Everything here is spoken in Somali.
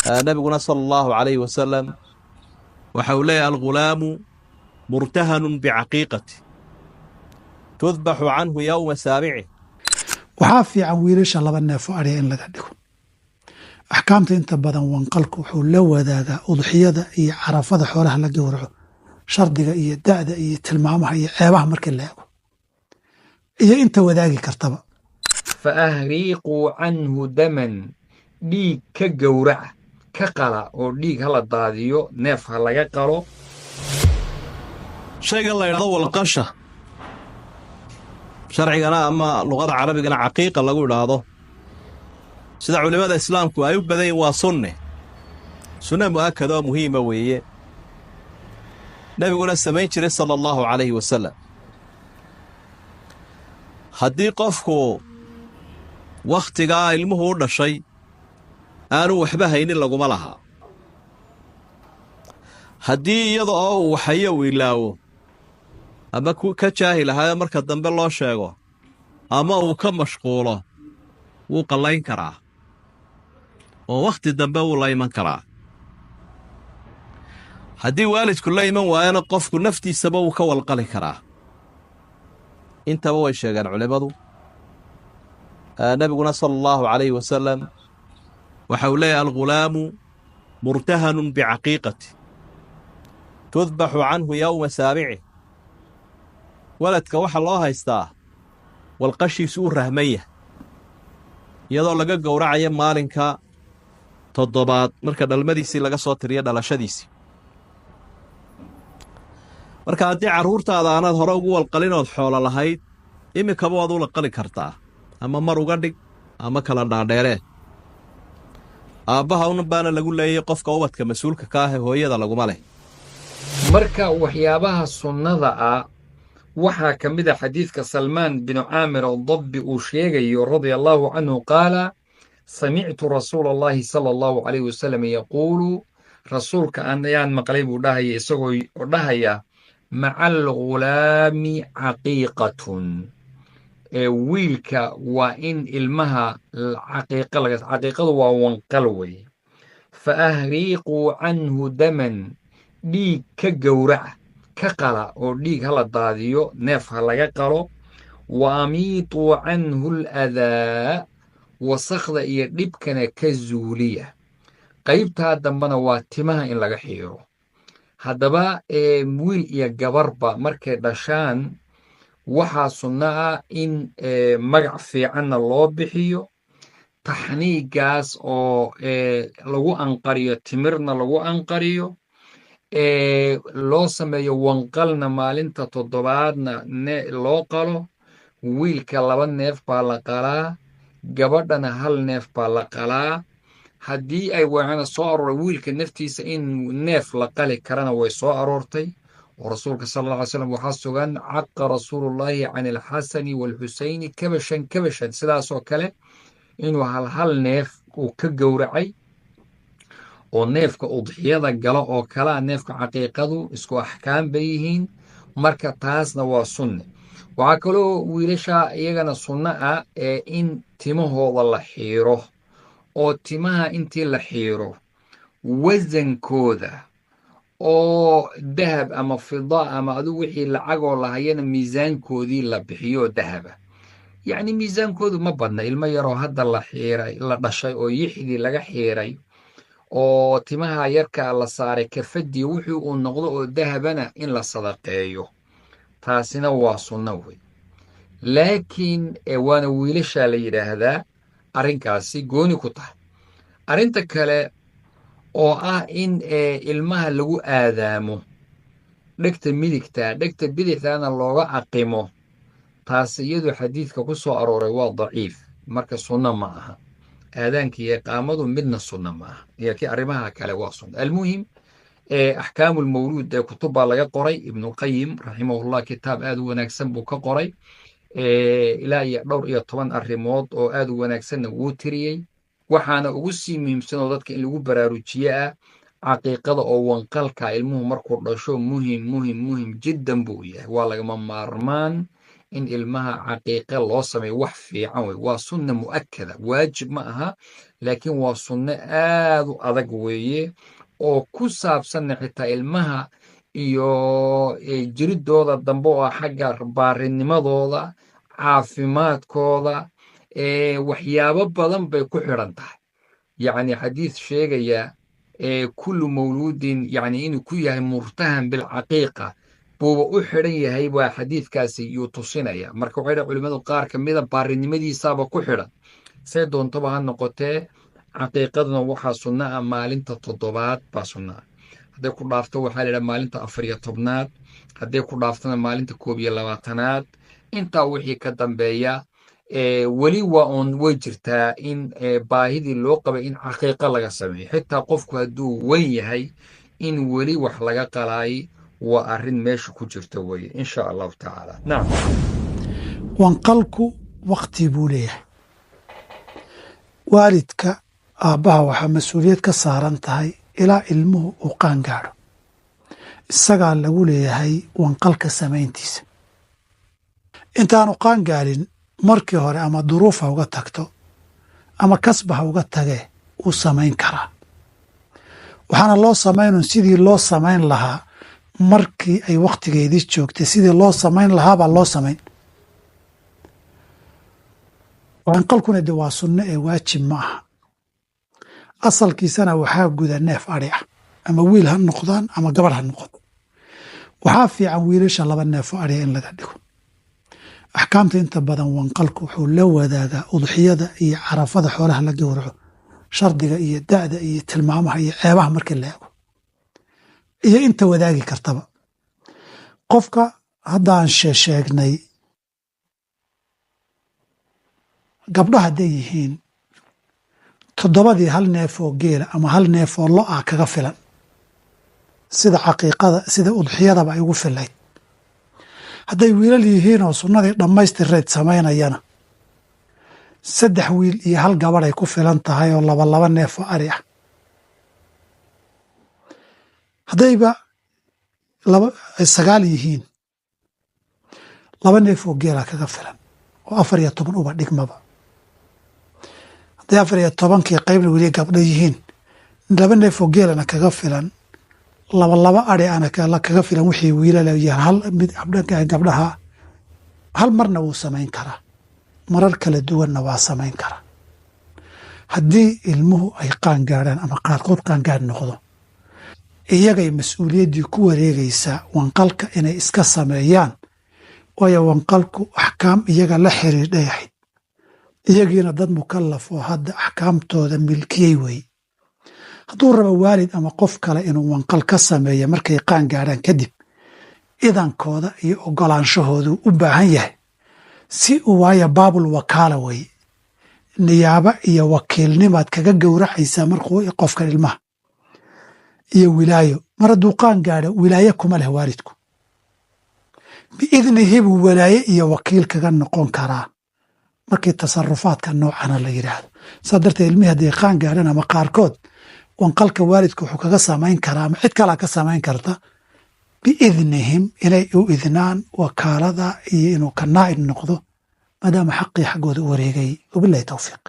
Nabiguna sala allahu calayhi wasalam waxa uu leeyahy: "Algulaamu murtahanun bicaqiiqati, tudbaxu canhu yowma saabici." Waxaa fiican wiilasha 2 neefo adhiya in laga dhigo. Axkaamta inta badan wanqalku wuxuu la wadaagaa udxiyada iyo carafada xoolaha la gowraco, shardiga iyo da'da iyo tilmaamaha iyo ceebaha markii la eego iyo inta wadaagi kartaba. Fa ahriiquu canhu daman, dhiig ka gowraca, ka qala oo dhiig ha la daadiyo, neef ha laga qalo. Shaygan la idhahdo walqasha, sharcigana ama luqada Carabigana caqiiqa lagu idhaahdo, sida culimmada Islaamku ay u badan yihin waa sunne, sunne mu'akada oo muhiima weeye, Nebiguna samayn jiray sala allahu calayhi wasalam. Haddii qofku wakhtigaa ilmuhu u dhashay aanu waxba haynin, laguma lahaa. Haddii iyada oo uu waxayo uu ilaawo ama ka jaahil ahaayo, marka dambe loo sheego ama uu ka mashquulo, wuu qallayn karaa oo wakhti dambe wuu la iman karaa. Haddii waalidku la iman waayona, qofku naftiisaba wuu ka walqali karaa. Intaba way sheegeen culimmadu. Nebiguna sala allahu calayhi wasalam waxa uu leeyahy: "Algulaamu murtahanun bicaqiiqati, tudbaxu canhu yowma saabici." Waladka waxaa loo haystaa walqashiisu u rahman yahay, iyadoo laga gowracayo maalinka toddobaad marka dhalmadiisii laga soo tiriyo, dhalashadiisii. Marka haddii carruurtaada aanaad hore ugu walqalinood xoolo lahayd, iminkaba waad u laqali kartaa, ama mar uga dhig ama kala dhaadheeree. Aabbaha un baana lagu leeyay qofka ubadka mas-uulka ka ah ee hooyada laguma leh. Marka waxyaabaha sunnada ah waxaa ka mid a xadiidka Salmaan binu Caamir Adabbi uu sheegayo, radia Allahu canhu, qaala: "Samictu rasuula Allahi sala Allahu calayh wasalam yaquulu." Rasuulka ayaan maqlay, buu dhahaya, isagoo dhahaya: "Maca algulaami caqiiqatun." Ee wiilka waa in ilmaha caqiiqa laga, caqiiqadu waa wanqal wey. "Fa ahriiquu canhu daman," dhiig ka gowraca, ka qala oo dhiig ha la daadiyo, neef ha laga qalo. "Wa amiituu canhu aladaa," wasakhda iyo dhibkana ka zuuliya. Qaybtaa dambena waa timaha in laga xiiro. Haddaba wiil iyo gabarba markay dhashaan, waxaa sunno ah in magac fiicanna loo bixiyo, taxniigaas oo lagu anqariyo timirna lagu anqariyo, loo sameeyo wanqalna, maalinta toddobaadna loo qalo. Wiilka 2 neef baa la qalaa, gabadhana 1 neef baa la qalaa. Haddii ay waxaana soo arooray wiilka naftiisa in neef la qali karana way soo aroortay, oo Rasuulka sala Alla alay slam waxaa sugan: "Caqa Rasuulullahi can Alxasani waalxusayni kabashan kabashan." Sidaasoo kale inuu hal hal neef uu ka gowracay oo neefka udxiyada galo oo kalaa neefka caqiiqadu isku axkaam bay yihiin. Marka taasna waa sunne. Waxaa kaloo wiilasha iyagana sunno ah ee in timahooda la xiiro, oo timaha intii la xiiro wasankooda oo dahab ama fida ama adigu wixii lacagoo lahayana miisaankoodii la bixiyo dahaba. Yacni miisaankoodu ma badna. Ilmo yaroo hadda la xiiray, la dhashay oo yixdii laga xiiray oo timaha yarkaa la saaray, kafadii wuxuu uu noqdo oo dahabana in la sadaqeeyo, taasina waa sunno wey. Laakiin waana wiilashaa la yidhaahdaa, arrinkaasi gooni ku tahay. Arrinta kale oo ah in ilmaha lagu aadaamo dhegta midigta, dhegta bidixdaana looga aqimo, taas iyadu xadiidka ku soo arooray waa daciif. Marka sunno ma aha aadaanka iyo iqaamadu, midna sunno ma aha, laakiin arrimaha kale waa sunno. Almuhim, axkaamu lmawluud ee kutub baa laga qoray. Ibnulqayim raximahullah kitaab aad u wanaagsan buu ka qoray, ilaa iyo dhowr iyo toban arrimood oo aad u wanaagsanna wuu tiriyey. Waxaana ugu sii muhiimsanoo dadka in lagu baraarujiye ah caqiiqada oo wanqalka ilmuhu markuu dhasho. Muhim muhim muhim jiddan buu yahay, waa lagama maarmaan. In ilmaha caqiiqa loo sameeyo wax fiican wey, waa sunna mu'akkada, waajib ma aha, laakiin waa sunno aad u adag weeye, oo ku saabsanna xitaa ilmaha iyo jiridooda dambe oo ah xagga baarinimadooda, caafimaadkooda, waxyaabo badan bay ku xidhan tahay. Yacni xadiis sheegaya kullu mawluudin, yacni inuu ku yahay murtahan bilcaqiiqa buuba u xidhan yahay, baa xadiidkaasi yuu tusinaya. Marka waxay dhahay culimmadu qaar ka mida baarinimadiisaaba ku xidhan. Say doontaba ha noqotee, caqiiqaduna waxaa sunna ah maalinta 7aad baa sunna ah. Hadday ku dhaafto waxaa la yidhaha maalinta 14aad, hadday ku dhaaftona maalinta 21aad. Intaa wixii ka dambeeya weli waa uun way jirtaa in baahidii loo qabay in caqiiqo laga sameeyo. Xitaa qofku hadduu weyn yahay, in weli wax laga qalaay waa arrin meesha ku jirta weeye, insha Allahu tacaala. Nacam. Wanqalku wakti buu leeyahay. Waalidka, aabbaha, waxaa mas-uuliyad ka saaran tahay ilaa ilmuhu uu qaan gaadho, isagaa lagu leeyahay wanqalka samayntiisa. Intaanu qaan gaadhin markii hore, ama duruuf ha uga tagto ama kasba ha uga tagee, wuu samayn karaa. Waxaana loo samaynun sidii loo samayn lahaa markii ay wakhtigeedii joogtay, sidii loo samayn lahaabaa loo samayn. Wanqalkuna de waa sunno ee waajib ma aha. Asalkiisana waxaa guda neef adhi ah, ama wiil ha noqdaan ama gabadh ha noqoto. Waxaa fiican wiilasha 2 neef oo adhiya in laga dhigo. Axkaamta inta badan wanqalku wuxuu la wadaagaa udxiyada iyo carafada xoolaha la gowraco, shardiga iyo da'da iyo tilmaamaha iyo ceebaha markii la eego iyo inta wadaagi kartaba. Qofka haddaan sheegnay, gabdho hadday yihiin, 7dii hal neef oo geela ama hal neef oo lo ah kaga filan, sida caqiiqada, sida udxiyadaba ay ugu filayd. Hadday wiilal yihiin oo sunnadii dhammaystireed samaynayana, 3 wiil iyo 1 gabadh ay ku filan tahay oo 2 neef oo ari ah. Haddayba 9 yihiin, 2 neef oo geela kaga filan oo 14 uba dhigmaba. Hadday 14kii qaybna weli gabdho yihiin, 2 neef oo geelana kaga filan, 2 ari ana kaga filan wixii wiilal yihiin, hal mid gabdhaha hal marna wuu samayn karaa, marar kala duwanna waa samayn karaa. Haddii ilmuhu ay qaan gaadhaan ama qaarkood qaan gaadh noqdo, iyagay mas-uuliyaddii ku wareegaysaa wanqalka inay iska sameeyaan, waayo wanqalku axkaam iyaga la xiriidhay ahayd, iyagiina dad mukallaf oo hadda axkaamtooda milkiyey weeye. Hadduu rabo waalid ama qof kale inuu wanqal ka sameeyo markay qaan gaadhaan kadib, idankooda iyo ogolaanshahoodu u baahan yahay, si uu, waayo baabul wakaala weeye, niyaaba iyo wakiilnimaad kaga gowracaysaa markuu qofkan ilmaha iyo wilaayo. Mar hadduu qaan gaadho wilaayo kuma leh waalidku, biidnihi buu walaaye iyo wakiil kaga noqon karaa markii tasarufaadka noocana la yidhaahdo. Saa darteed ilmihii hadday qaan gaadhaan ama qaarkood, wanqalka waalidku wuxuu kaga samayn karaa ama cid kalaa ka samayn karta biidnihim, inay u idnaan wakaalada iyo inuu ka naa'ib noqdo, maadaama xaqii xaggooda u wareegay. Wabillahi tawfiiq.